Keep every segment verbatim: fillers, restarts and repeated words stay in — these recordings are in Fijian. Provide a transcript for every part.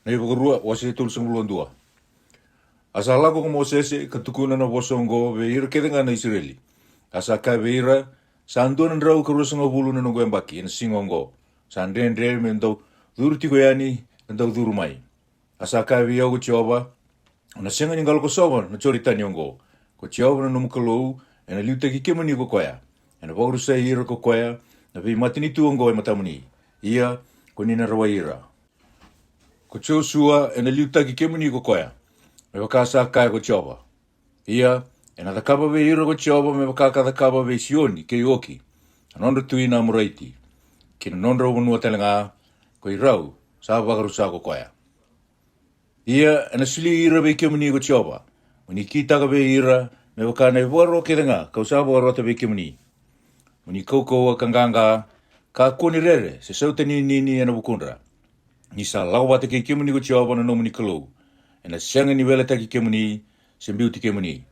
Na iVakarua wase tolusagavulu ka dua. A sa lako ko Mosese ka tukuna na vosa oqo vei ira kece ga na Isireli. A sa kaya vei ira, sa dua na drau ka ruasagavulu na noqu yabaki ena siga oqo. Sa dredre me dau curu tiko yani na dau curu mai. A sa kaya vei au ko Jiova, o na sega ni qalo kosova na Joritani oqo. Ko Jiova na nomu Kalou ena liutaki kemuni ko koya. Ena vakarusai ira ko koya na veimatanitu oqo e matamuni. Ia, ko ni na rawai ira. Ko Josua ena liutaki kemuni ko koya, me vaka sa kaya ko Jiova. Ia, ena cakava vei ira ko Jiova me vaka ka cakava vei Sioni kei Oki, na nodra tui na Amoraiti, ki na nodrau vanua tale ga, ko i rau sa vakarusa ko koya. Ia, ena soli ira vei kemuni ko Jiova, mo ni kitaka vei ira me vaka na ivakaro kece ga kau sa vakarota vei kemuni. Mo ni kaukauwa ka qaqa, kakua ni rere se sautaninini ena vukudra. Ni sa lako vata kei kemuni ko Jiova na nomuni Kalou, ena sega ni weletaki kemuni se biuti kemuni.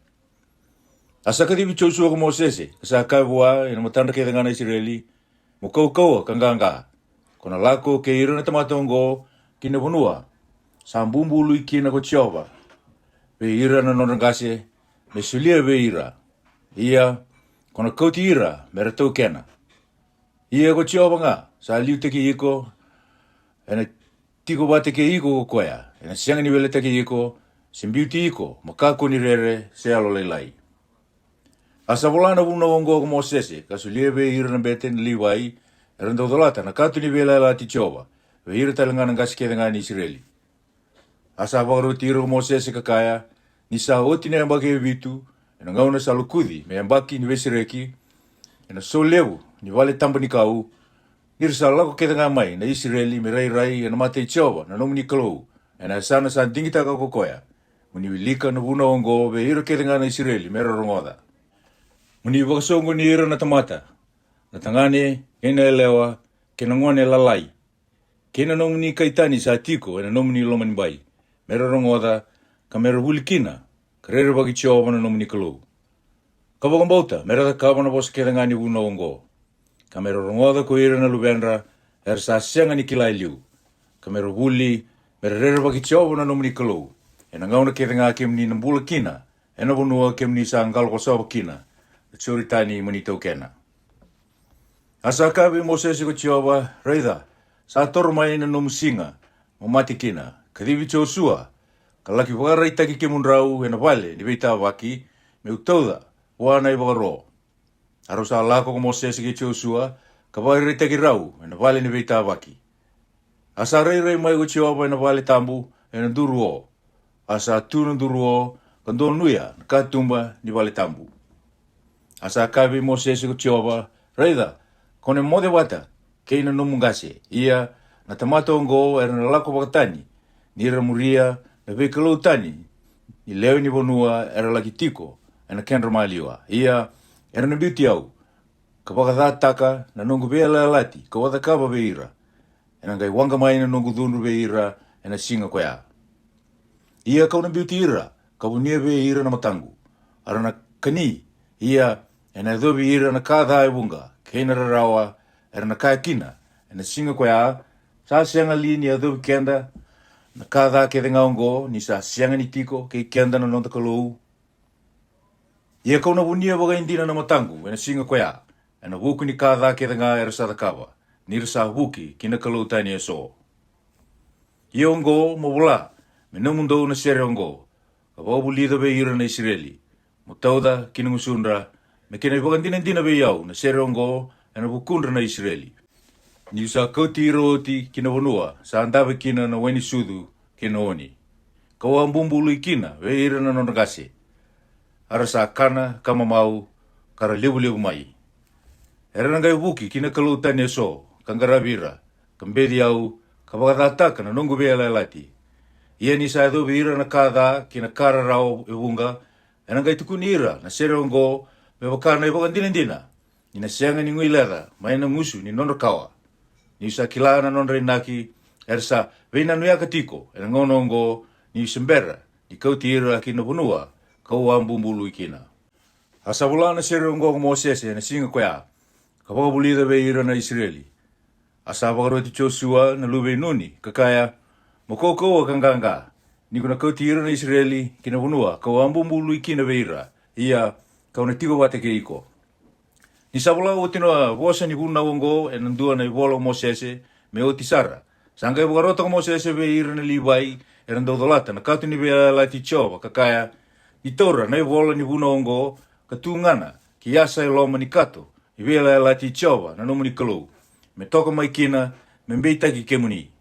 A sa kacivi Josua ko Mosese ka sa kaya vua ena matadra kece ga na Isireli, mo kaukauwa ka qaqa, ko na lako kei ira na tamata oqo ki na vanua sa bubului kina ko Jiova vei ira na nodra qase, me solia vei ira. Ia, ko na kauti ira me ra taukena. Ia ko Jiova ga sa liutaki iko, ena tiko vata kei iko ko koya, ena sega ni weletaki iko se biuti iko mo kakua ni rere se yalolailai. A sa vola na vunau oqo ko Mosese ka solia vei ira na bete na Livai, era dau colata na kato ni veiyalayalati Jiova vei ira tale ga na qase kece ga ni Isireli. A sa vakaroti ira ko Mosese ka kaya, ni sa oti na yabaki e vitu, ena gauna sa lokuci me yabaki ni veisereki, ena so levu ni vale taba ni kau, ni ra sa lako kece ga mai na Isireli me rairai ena mata i Jiova na nomuni Kalou, ena yasana sa digitaka ko koya, mo ni wilika na vunau oqo vei ira kece ga na Isireli me ra rogoca. Mo ni vakasoqoni ira na tamata, na tagane kei na yalewa, kei na gone lalai, kei na nomuni kai tani sa tiko ena nomuni lomanibai, me ra rogoca, ka me ra vuli kina, ka rerevaki Jiova na nomuni Kalou. Ka vakabauta me ra cakava na vosa kece ga ni vunau oqo, ka me ra rogoca ko ira na luvedra era sa sega ni kila e liu, ka me ra vuli, me ra rerevaki Jiova na nomuni Kalou, ena gauna kece ga kemuni na bula kina ena vanua kemuni sa qalo kosova kina na Joritani mo ni taukena. A sa kaya vei Mosese ko Jiova, raica, sa toro mai na nomu siga mo mate kina. Kacivi Josua, ka laki vakaraitaki kemudrau ena vale ni veitavaki, me'u tauca vua na ivakaro. A rau sa lako ko Mosese kei Josua, ka vakaraitaki rau ena vale ni veitavaki. A sa rairai mai ko Jiova ena vale tabu ena duru o. A sa tu na duru o, ka donuya na katuba ni vale tabu. A sa kaya vei Mosese ko Jiova, raica, ko na moce vata kei na nomu qase. Ia, na tamata oqo era na lako vakatani, ni ra muria na veikalou tani ni lewe ni vanua era laki tiko ena kedra maliwa. Ia, era na biuti au, ka vakacataka na noqu veiyalayalati kau a cakava vei ira. Ena qai waqa mai na noqu cudru vei ira ena siga koya. Ia kau na biuti ira, ka vunia vei ira na mataqu. A ra na kani, ia ena yacovi ira na ka ca e vuqa, kei na rarawa, era na kaya kina ena siga koya, sa sega li ni yacovi keda na ka ca kece ga oqo, ni sa sega ni tiko kei keda na noda Kalou? Ia kau na vunia vakaidina na mataqu ena siga koya, ena vuku ni ka ca kece ga era sa cakava, ni ra sa vuki ki na kalou tani eso. Ia oqo mo vola me nomudou na sere oqo, ka vakavulica vei ira na Isireli, mo tauca ki na gusudra, me kena ivakadinadina vei au na sere oqo ena vukudra na Isireli. Ni'u sa kauti ira oti ki na vanua sa dave kina na waini sucu kei na oni, kau a bubului kina vei ira na nodra qase. A ra sa kana ka mamau, ka ra levulevu mai. Era na qai vuki ki na kalou tani eso, ka qaravi ira, ka beci au, ka vakacataka na noqu veiyalayalati. Ia ni sa yacovi ira na ka ca kei na ka rarawa e vuqa, ena qai tukuni ira na sere oqo me vaka na ivakadinadina, ni na sega ni guileca mai na gusu ni nodra kawa. Ni'u sa kila na nodra inaki, era sa veinanuyaka tiko ena gauna oqo, ni'u se bera ni kauti ira ki na vanua kau a bubului kina. A sa vola na sere oqo ko Mosese ena siga koya, ka vakavulica vei ira na Isireli. A sa vakaroti Josua na luve i Nuni, ka kaya, mo kaukauwa ka qaqa, ni ko na kauti ira na Isireli ki na vanua ka'u a bubului kina vei ira, ia ka'u na tiko vata kei iko. Ni sa vola oti na vosa ni vunau oqo e na dua na ivola o Mosese, me oti sara, sa qai vakarota ko Mosese vei ira na Livai era dau colata na kato ni veiyalayalati i Jiova, ka kaya, Ni taura na ivola ni vunau oqo, ka tugana ki yasa e loma ni kato ni veiyalayalati i Jiova na nomuni Kalou, me toka mai kina, me beitaki kemuni.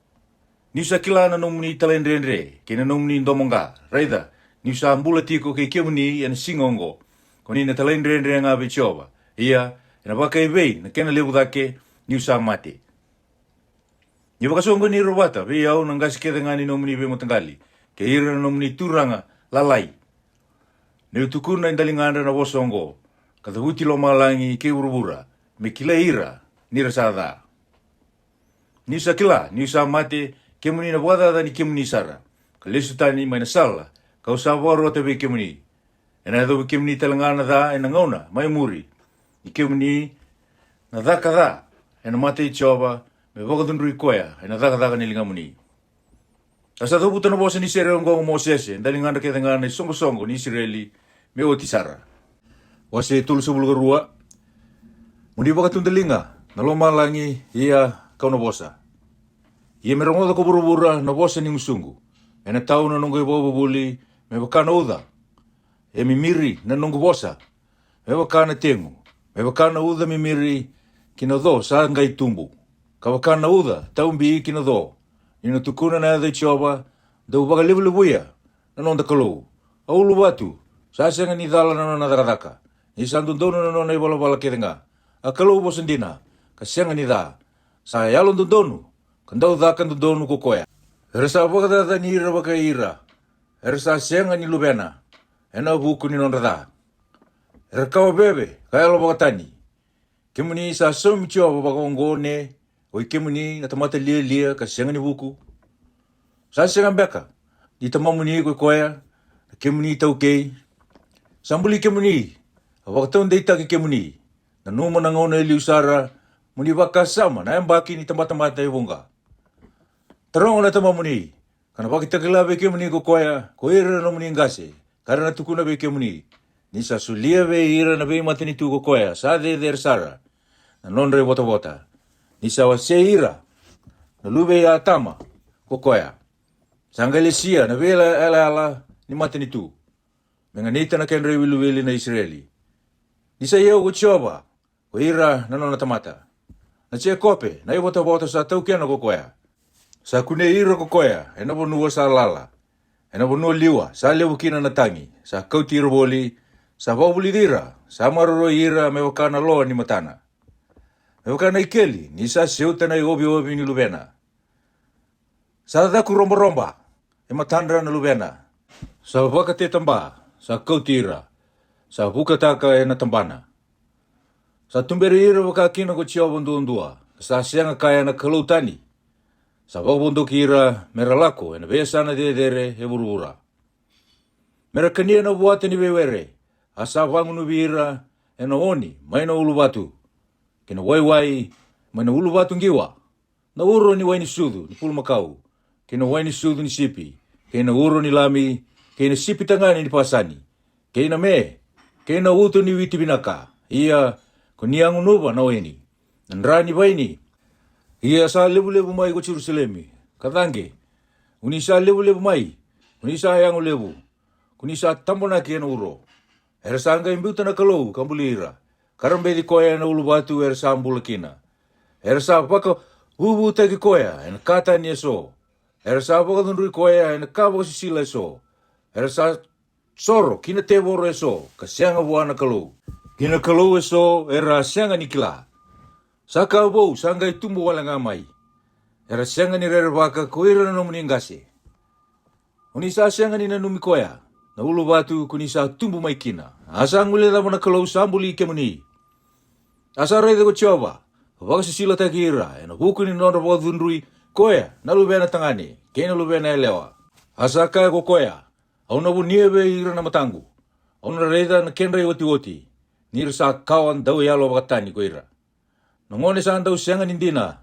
Ni'u sa kila na nomuni talaidredre kei na nomuni domoqa. Raica, ni'u sa bula tiko kei kemuni e na siga oqo, ko ni na talaidredre ga vei Jiova. Ia, e na vakaevei na kena levu cake ni'u sa mate? Ni vakasoqoni ira vata vei au na qase kece ga ni nomuni veimataqali, kei ira na nomuni turaga lalai. Me'u tukuna e daligadra na vosa oqo, ka cavuti lomalagi kei vuravura, me kilai ira ni ra sa ca. Ni'u sa kila ni'u sa mate, kemuni na vakacacani kemuni sara, ka lesu tani mai na sala ka'u sa vakarota vei kemuni. E na yacovi kemuni tale ga na ca e na gauna mai muri, ni kemuni na caka ca e na mata i Jiova, me vakacudrui koya e na cakacaka ni ligamuni. A sa cavuta na vosa ni sere oqo ko Mosese e daligadra kece ga na isoqosoqo ni Isireli, me oti sara. Wase tolusagavulu ka rua. Mo ni vakatudaliga na lomalagi, ia ka'u na vosa. Ia me rogoca ko vuravura na vosa ni gusuqu. E na tau na noqu ivakavuvuli me vaka na uca, e mimiri na noqu vosa me vaka na tegu, me vaka na uca mimiri ki na co sa qai tubu, ka vaka na uca tau bi ki na co. Ni na tukuna na yaca i Jiova, dau vakalevulevuya na noda Kalou. A uluvatu sa sega ni cala na nona cakacaka, ni sa dodonu na nona ivalavala kece ga. A Kalou vosa dina, ka sega ni ca, sa yalododonu, ka dau caka dodonu ko koya. Era sa vakacacani ira vakai ira, era sa sega ni luvena e na vuku ni nodra ca. Era kawa veve ka yalo vakatani. Kemuni sa saumi Jiova vakaoqo, ne, oi kemuni na tamata lialia ka sega ni vuku? Sa sega beka ni tamamuni ko koya, na kemuni taukei? Sa buli kemuni, a vakataudeitaki kemuni. Nanuma na gauna e liu sara, mo ni vakasama na yabaki ni tabatamata e vuqa. Taroga na tamamuni, ka na vakatakila vei kemuni ko koya, ko ira na nomuni qase, ka ra na tukuna vei kemuni. Ni sa solia vei ira na veimatanitu ko koya sa cecere sara na nodra ivotavota. Ni sa wasei ira na luve i Atama ko koya. Sa qai lesia na veiyalayala ni matanitu, me ganita na kedra iwiliwili na Isireli. Ni sa i au ko Jiova, ko ira na nona tamata. Na Jekope na ivotavota sa taukena ko koya. Sa kunei ira ko koya e na vanua sa lala, e na vanua liwa sa levu kina na tagi. Sa kauti ira voli, sa vakavulici ira, sa maroroi ira me vaka na loa ni matana, me vaka na ikeli ni sa seuta na ioviovi ni luvena. Sa cakuroboroba e matadra na luvena. Sa vakatetaba, sa kauti ira, sa vukataka e na tabana. Sa tuberi ira vaka kina ko Jiova duadua, ka sa sega kaya na kalou tani. Sa vakavodoki ira me ra lako e na veiyasana cecere e vuravura, me ra kania na vuata ni veiwere. A sa vagunuvi ira e na oni mai na uluvatu, kei na waiwai mai na uluvatu qiwa, na uro ni wai ni sucu ni pulumakau, kei na wai ni sucu ni sipi, kei na uro ni lami, kei na sipi tagane ni Pasani, kei na me, kei na uto ni witi vinaka. Ia ko ni a gunuva na waini, na dra ni vaini. Ia sa levulevu mai ko Jerusalemi, ka caqe. Ko ni sa levulevu mai, ko ni sa yago levu, ko ni sa tabonaki e na uro. Era sa qai biuta na Kalou ka buli ira, ka ra beci koya e na uluvatu era sa bula kina. Era sa vakavuvutaki koya e na ka tani e so. Era sa vakacudrui koya e na ka vakasisila e so. Era sa soro ki na tevoro e so ka sega vua na Kalou, ki na kalou e so era a sega ni kila. Sa ka vou sa qai tubu wale ga mai. Era sega ni rerevaka ko ira na nomuni qase. O ni sa sega ni nanumi koya na uluvatu ko ni sa tubu mai kina. A sa guilecava na Kalou sa buli kemuni. A sa raica ko Jiova, ka vakasisilataki ira e na vuku ni nodra vakacudrui koya na luvena tagane kei na luvena yalewa. A sa kaya ko koya, au na vunia vei ira na mataqu. Au na raica na kedra iotioti, ni ra sa kawa dau yalo vakatani ko ira. Na gone sa dau sega ni dina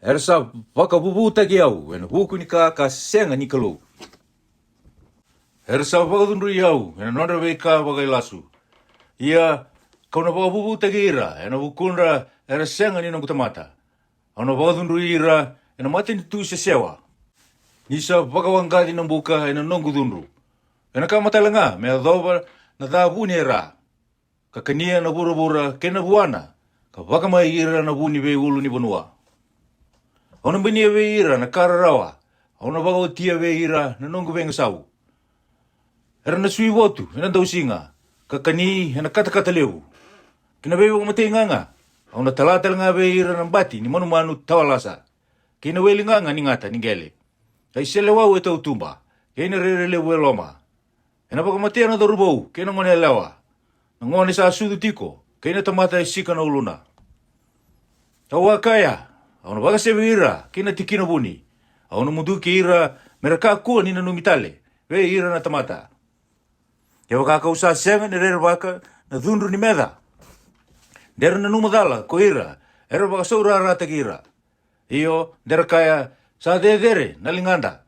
Era sa vakavuvutaki au ena vuku ni ka ka sega ni Kalou. Era sa vakacudrui au ena nodra veika vakailasu. Ia, ka'u na vakavuvutaki ira ena vukudra era sega ni noqu tamata. Au na vakacudrui ira ena matanitu sesewa. Ni sa vakawaqaci na buka ena noqu cudru. Ena kama tale ga me yacova na ca vuni e ra, ka kania na vuravura kei na vuana, ka vakamai ira na vu ni veiulu ni vanua. Au na binia vei ira na ka rarawa, au na vakaotia vei ira na noqu veigasau. Era na sui votu ena dausiga, ka kani ena katakata levu. Ki na veivakamatei gaga, au na tala tale ga vei ira na bati ni manumanu tawalasa, kei na weli gaga ni gata ni qele, ka iseleiwau e tautuba, kei na rere levu e loma. Ena vakamatea na cauravou kei na gone yalewa, na gone sa sucu tiko kei na tamata e sika na uluna. Au a kaya, au na vakasevi ira ki na tikina vuni. Au na muduki ira me ra kakua ni nanumi tale vei ira na tamata. Kevaka ka'u sa sega ni rerevaka na cudru ni meca, de ra nanuma cala ko ira era vakasaurarataki ira. Io, de ra kaya, sa cecere na ligada,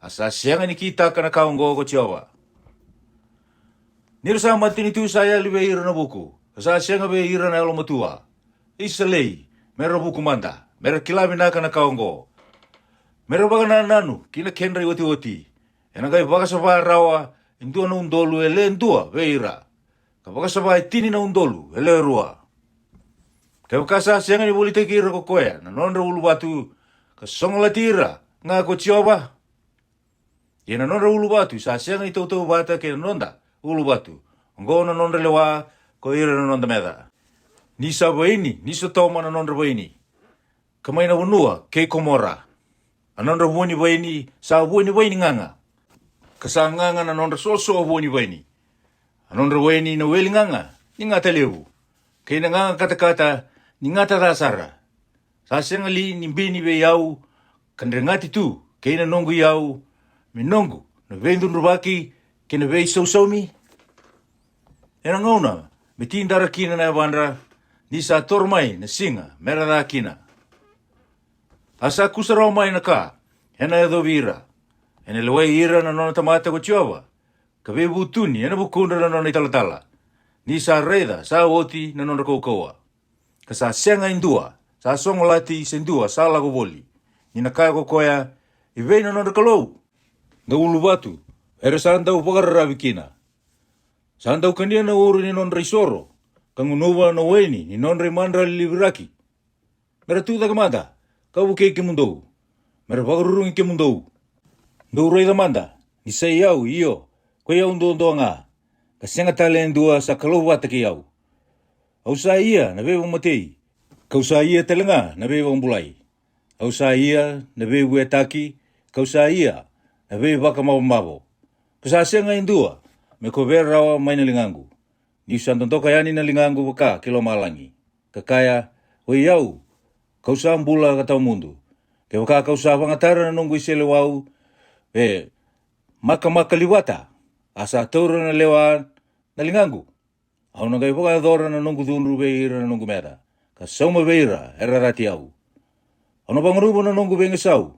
a sa sega ni kitaka na ka oqo ko Jiova. Ni ra sa matanitu sa yali vei ira na vuku, ka sa sega vei ira na yalomatua. Isa lei, me ra vuku mada, me ra kila vinaka na ka oqo, me ra vakanananu ki na kedra iotioti. Ena qai vakasava rawa e dua na udolu e le dua vei ira, ka vakasava e tini na udolu e lewe rua. Kevaka sa sega ni volitaki ira ko koya na nodra uluvatu, ka sogolati ira ga ko Jiova. Ia na nodra uluvatu sa sega ni tautauvata kei na noda uluvatu, oqo na nodra lewa ko ira na noda meca. Ni sa vaini ni Sotoma na nodra vaini, ka mai na vanua kei Komora. A nodra vua ni vaini sa vua ni vaini gaga, ka sa gaga na nodra soso vua ni vaini. A nodra waini na weli gaga ni gata levu, kei na gaga katakata ni gata ca sara. Sa sega li ni bini vei au, ka dregati tu kei na noqu iyau, me noqu na veicudruvaki kei na veisausaumi? Ena gauna me tidara kina na yavadra, ni sa toro mai na siga me ra ca kina. A sa kusarawa mai na ka ena yacovi ira. Ena lewai ira na nona tamata ko Jiova, ka veivutuni ena vukudra na nona italatala. Ni sa raica sa oti na nodra kaukauwa, ka sa sega e dua sa sogolati se dua sa lako voli. Ni na kaya ko koya, i vei na nodra Kalou? Na uluvatu era sa dau vakararavi kina. Sa dau kania na uro ni nodra isoro, ka gunuva na waini ni nodra imadrali liviraki. Me ra tu cake mada, ka vukei kemudou, me ra vakarurugi kemudou. Dou raica mada, ni sa i au, io, ko i au duadua ga, ka sega tale e dua sa kalou vata kei au. Au sa ia na veivakamatei, ka'u sa ia tale ga na veivakabulai. Au sa ia na veivuetaki, ka'u sa ia na veivakamavu. Ka sa sega e dua me kovea rawa mai na ligaqu. Ni'u sa dodoka yani na ligaqu vaka ki lomalagi, ka kaya, oi au, ka'u sa bula ka tawa mudu. Kevaka ka'u sa vagatara na noqu iseleiwau, e makamaka livata, a sa taura na lewa na ligaqu. Au na qai vakayacora na noqu cudru vei ira na noqu meca, ka sauma vei ira era cati au. Au na vagunuva na noqu veigasau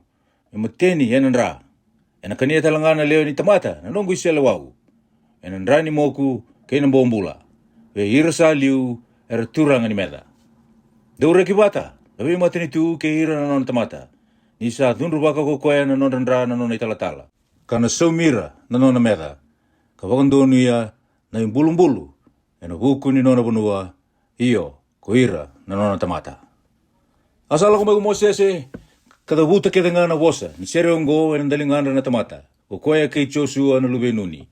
me mateni ena dra. Ena kania tale ga na lewe ni tamata na noqu iseleiwau, ena dra ni moku kei na bobula, vei ira sa liu era turaga ni meca. Dou reki vata na veimatanitu kei ira na nona tamata, ni sa cudruvaka ko koya na nodra dra na nona italatala, ka na saumi ira na nona meca, ka vakadonuya na ibulubulu ena vuku ni nona vanua, io, ko ira na nona tamata. A sa lako mai ko Mosese, ka cavuta kece ga na vosa ni sere oqo ena daligadra na tamata, ko koya kei Josua na luve i Nuni.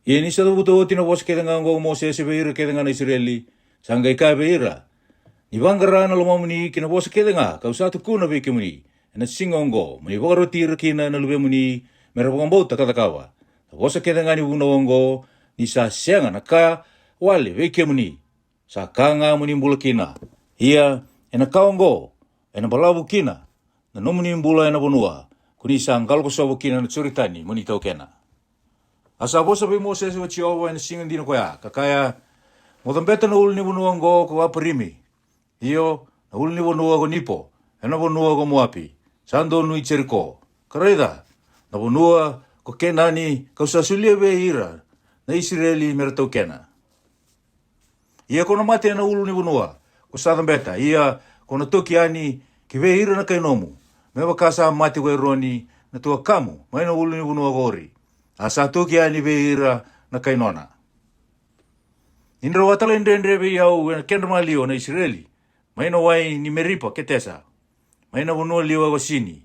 Ia ni sa cavuta oti na vosa kece ga oqo ko Mosese vei ira kece ga na Isireli, sa qai kaya vei ira, ni vaqara na lomamuni ki na vosa kece ga ka'u sa tukuna vei kemuni ena siga oqo, mo ni vakaroti ira kina na luvemuni, me ra vakabauta ka cakava na vosa kece ga ni vunau oqo, ni sa sega na ka wale vei kemuni, sa ka ga mo ni bula kina. Ia, ena ka oqo ena balavu kina na nomuni bula ena vanua ko ni sa qalo kosova kina na Joritani mo ni taukena. A sa vosa vei Mosese ko Jiova ena siga dina koya, ka kaya, mo cabeta na ulunivanua oqo ko Aparimi, io, na ulunivanua ko Nipo, e na vanua ko Moapi, sa donui Jeriko. Ka raica, na vanua ko Kenani, ka'u sa solia vei ira na Isireli me ra taukena. Ia ko na mate e na ulu ni vanua ko sa cabeta, ia ko na toki yani ki vei ira na kai nomu, me vaka sa mate ko Eroni na tuakamu mai na ulu ni vanua ko Ori, a sa toki yani vei ira na kai nona. Ni drau a talaidredre vei au e na kedra maliwa na Isireli, mai na wai ni Meripa Ketesa, mai na vanua liwa ko Sini.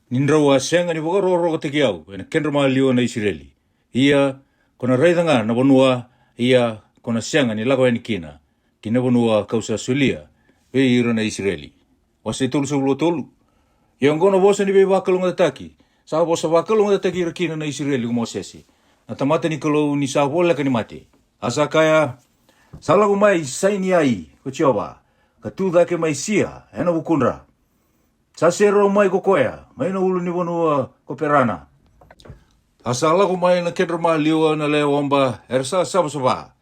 Ni drau a sega ni vakarokorokotaki au e na kedra maliwa na Isireli, ia ko na raica ga na vanua, ia ko na sega ni lako yani kina ki na vanua ka'u sa solia vei ira na Isireli. Wase tolusagavulu ka tolu. Ia oqo na vosa ni veivakalougatataki sa vosa vakalougatataki ira kina na Isireli ko Mosese na tamata ni Kalou, ni sa voleka ni mate. A sa kaya, sa lako mai Sainai ko Jiova, ka tu cake mai Sia e na vukudra. Sa serau mai ko koya mai na ulu ni vanua ko Perana. A sa lako mai na kedra maliwa na lewe oba era sa savasava.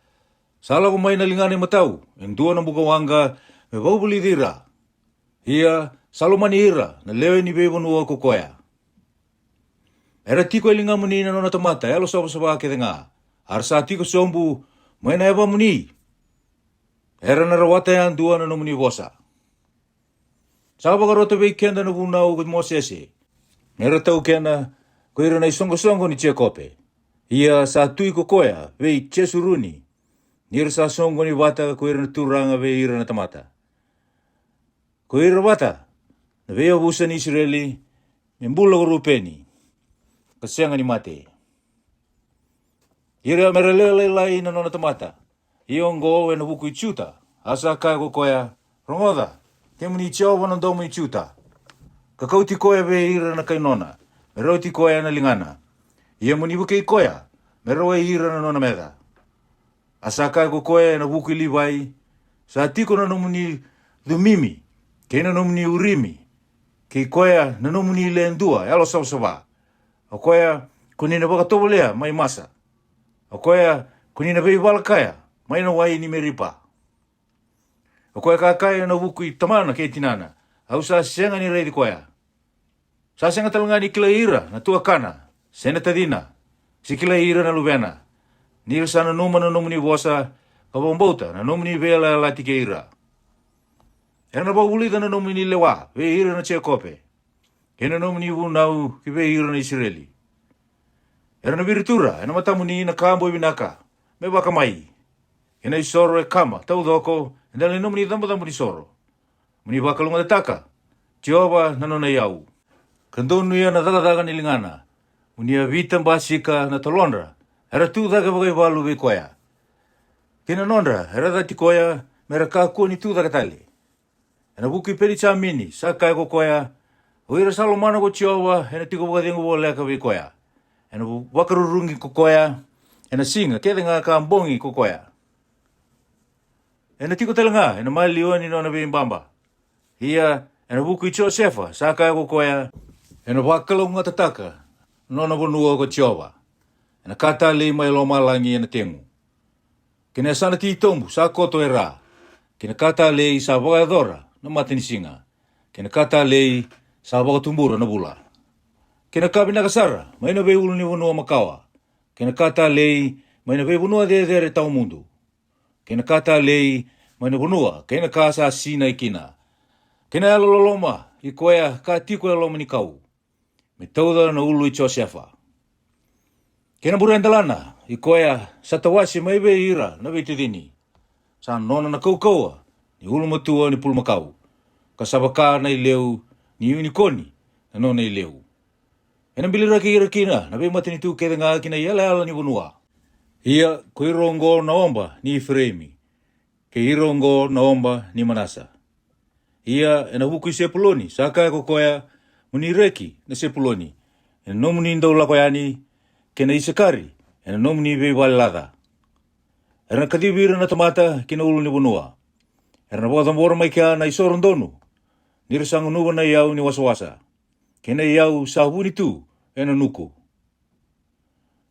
Sa lako mai na ligana i matau e dua na bukawaqa me vakavulici ira. Ia sa lomani ira na lewe ni veivanua ko koya. Era tiko e ligamuni na nona tamata yalo savasava kece ga, a ra sa tiko sobu mai na yavamuni. Era na rawata yadua na nomuni vosa. Sa vakarota vei keda na vunau ko Mosese, me ra taukena ko ira na isoqosoqo ni Jekope. Ia sa tui ko koya vei Jesuruni, ni ra sa soqoni vata ko ira na turaga vei ira na tamata, ko ira vata na veiyavusa ni Isireli, me bula ko Rupeni, ka sega ni mate. Ira me ra lewe lailai na nona tamata. Ia oqo e na vuku i Juta, a sa kaya ko koya, rogoca, kemuni Jiova na domo i Juta, ka kauti koya vei ira na kai nona, me rauti koya na ligana. Ia mo ni vukei koya me rawai ira na nona meca. A sa kaya ko koya e na vuku i Livai, sa tiko na nomuni Cumimi kei na nomuni Urimi, kei koya na nomuni le dua yalo savasava, o koya ko ni na vakatovolea mai Masa, o koya ko ni na veivala kaya mai na wai ni Meripa. O koya ka kaya e na vuku i tamana kei tinana, au sa sega ni raici koya. Sa sega tale ga ni kilai ira na tuakana se na tacina, se kilai ira na luvena. Ni ra sa nanuma na nomuni vosa, ka vakabauta na nomuni veiyalayalati kei ira. Era na vakavulica na nomuni lewa vei ira na Jekope, kei na nomuni vunau ki vei ira na Isireli. Era na viritura e na matamuni na ka boi vinaka me vakamai, kei na isoro e kama taucoko e dela ni nomuni cabocabo ni soro. Mo ni vakalougatataka Jiova na nona iyau, ka donuya na cakacaka ni ligana. Mo ni yavita basika na tolodra era tu cake vakaivalu vei koya, kei na nodra era cati koya me ra kakua ni tu cake tale. E na vuku i Penijamini sa kaya ko koya, o ira sa lomana ko Jiova e na tiko vakacegu voleka vei koya. E na vakarurugi ko koya e na siga kece ga ka bogi ko koya. E na tiko tale ga e na maliwa ni nona veibaba. Ia e na vuku i Josefa sa kaya ko koya, e na vakalougatataka na nona vanua ko Jiova. E na ka talei mai lomalagi e na tegu, kei na yasana titobu sa koto e ra, kei na ka talei sa vakayacora na matanisiga, kei na ka talei sa vakatubura na vula, kei na ka vinaka sara mai na veiulunivanua makawa, kei na ka talei mai na veivanua cecere tawa mudu, kei na ka talei mai na vanua kei na ka sa sinai kina, kei na yalololoma i koya ka tiko e loma ni kau, me tauca na ulu i Josefa, kei na buredelana i koya sa tawase mai vei ira na veitacini. Sa nona na kaukauwa ni ulumatua ni pulumakau, ka sa vaka na ileu ni unikoni na nona ileu. E na biliraki ira kina na veimatanitu kece ga ki na iyalayala ni vanua. Ia ko ira oqo na oba ni Ifireimi, kei ira oqo na oba ni Manasa. Ia e na vuku i Sepuloni sa kaya ko koya, mo ni reki na Sepuloni e na nomuni dau lako yani, kei na Isakari e na nomuni veivale laca. Era na kacivi ira na tamata ki na ulu ni vanua. Era na vakacabora mai kea na isoro donu, ni ra sa gunuva na iyau ni wasawasa, kei na iyau sa vuni tu e na nuku.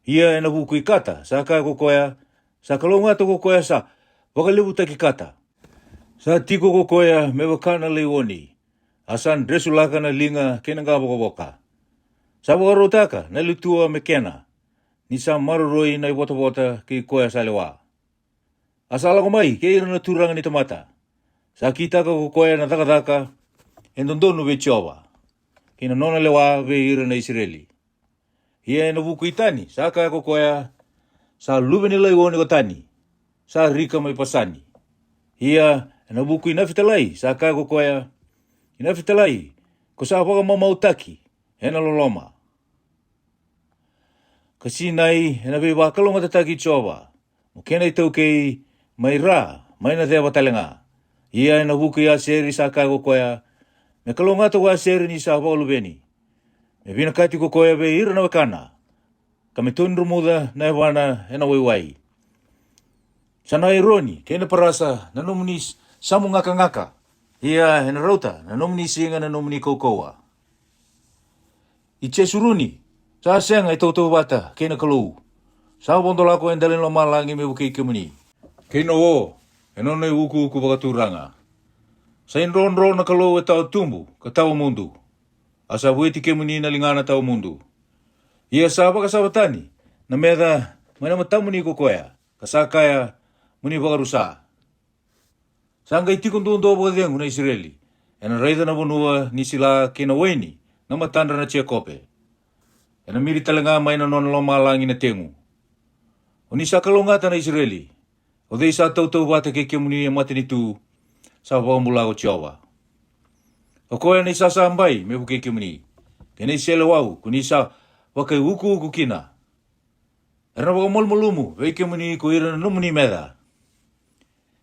Ia e na vuku i Kata sa kaya ko koya, sa kalougata ko koya sa vakalevutaki Kata. Sa tiko ko koya me vaka na laioni, A sa dresulaka na liga kei na qavokavoka. Sa vakarautaka na letua me kena, ni sa maroroi na ivotavota kei koya sa lewa. A sa lako mai kei ira na turaga ni tamata. Sa kitaka ko koya na cakacaka e dodonu vei Jiova, kei na nona lewa vei ira na Isireli. Ia e na vuku i Tani sa kaya ko koya, sa luve ni laioni ko Tani, sa rika mai Pasani. Ia e na vuku i Nafitalai sa kaya ko koya, i Nafitalai, ko sa vakamamautaki e na loloma. Ka sinai e na veivakalougatataki i Jiova, mo kena itaukei, mai ra mai na ceva tale ga. Ia e na vuku i Aseri sa kaya ko koya, me kalougata ko Aseri ni sa vakaluveni, me vinakati ko koya vei ira na wekana, ka me tonidromuca na yavana e na waiwai. Sa na aironi kei na parasa na nomuni samugakagaka, ia e na rauta na nomuni siga na nomuni kaukauwa. I Jesuruni sa sega e tautauvata kei na Kalou. Sa vodo lako e dela ni lomalagi me vukei kemuni, kei na o e nona iukuuku vakaturaga. Sa idrodro na Kalou e tawa tubu ka tawa mudu, a sa vueti kemuni na ligana tawa mudu. Ia sa vakasava tani na meca mai na matamuni ko koya, ka sa kaya, mo ni vakarusa. Sa qai tiko duadua vakacegu na Isireli, e na raica na vanua ni sila kei na waini na matadra na Jekope. E na miri tale ga mai na nona lomalagi na tegu. O ni sa kalougata na Isireli, o cei sa tautauvata kei kemuni e matanitu? Sa vakabula ko Jiova. O koya na isasabai me vukei kemuni, kei na iseleiwau ko ni sa vakaiukuuku kina. Era na vakamalumalumu vei kemuni ko ira na nomuni meca.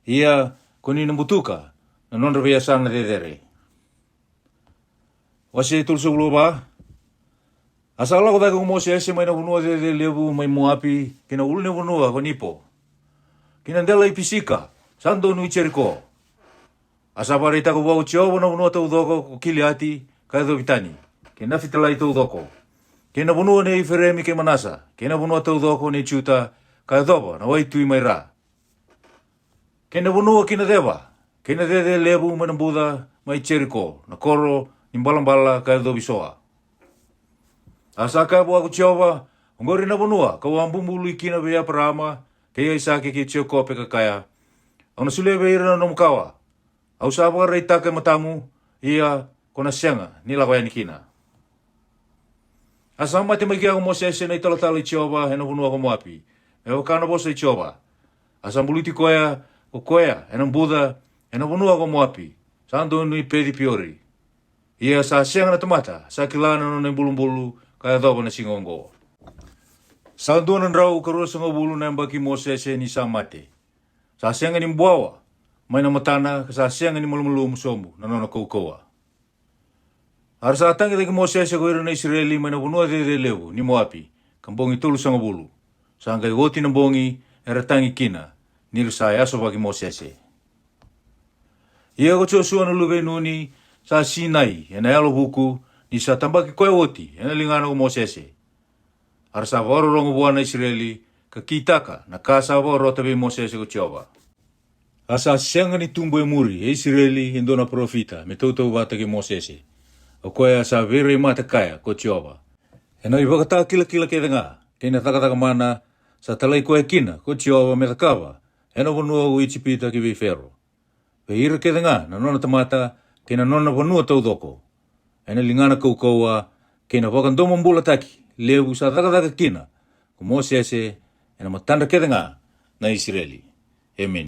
Ia ko ni na butuka na nodra veiyasana cecere. Wase tolusagavulu ka va. A sa lako cake ko Mosese mai na vanua cecelevu mai Moapi, kei na ulunivanua ko Nipo, kei na dela i Pisika sa donu i Jeriko. A sa vakaraitaka vua ko Jiova na vanua taucoko ko Kiliati ka yacovi Tani, kei Nafitalai taucoko, kei na vanua nei Ifereimi kei Manasa, kei na vanua taucoko nei Juta ka yacova na waitui mai ra, kei na vanua ki na ceva, kei na cecelevu mai na buca mai Jeriko, na koro ni balabala ka yacovi Soa. A sa kaya vua ko Jiova, oqori na vanua ka'u a bubului kina vei Eparaama, kei Aisake, kei Jekope, ka kaya, au na solia vei ira na nomu kawa. Au sa vakaraitaka e matamu, ia ko na sega ni lako yani kina. A sa mate mai kea ko Mosese na italatala i Jiova e na vanua ko Moapi, me vaka na vosa i Jiova. A sa buluti koya ko koya e na buca e na vanua ko Moapi, sa donu i Peci Piori. Ia sa sega na tamata sa kila na nona ibulubulu ka yacova na siga oqo. Sa dua na drau ka ruasagavulu na yabaki i Mosese ni sa mate. Sa sega ni buawa mai na matana, ka sa sega ni malumalumu sobu na nona kaukauwa. A ra sa tagi cake Mosese ko ira na Isireli mai na vanua cecelevu ni Moapi, ka bogi tolusagavulu. Sa qai oti na bogi era tagi kina, ni ra sa yasovaki Mosese. Ia ko Josua na luve i Nuni sa sinai e na yalo vuku, ni sa tabaki koya oti e na ligana ko Mosese. A ra sa vakarorogo vua na Isireli, ka kitaka na ka sa vakarota vei Mosese ko Jiova. A sa sega ni tubu e muri e Isireli e dua na parofita me tautauvata kei Mosese, o koya sa veirai mata kaya ko Jiova. E na ivakatakilakila kece ga kei na cakacaka mana sa talai koya kina ko Jiova me cakava e na vanua ko Ijipita ki vei Fero, vei ira kece ga na nona tamata kei na nona vanua taucoko, e na ligana kaukauwa kei na vakadomobulataki levu sa cakacaka kina ko Mosese e na matadra kece ga na Isireli. Emeni.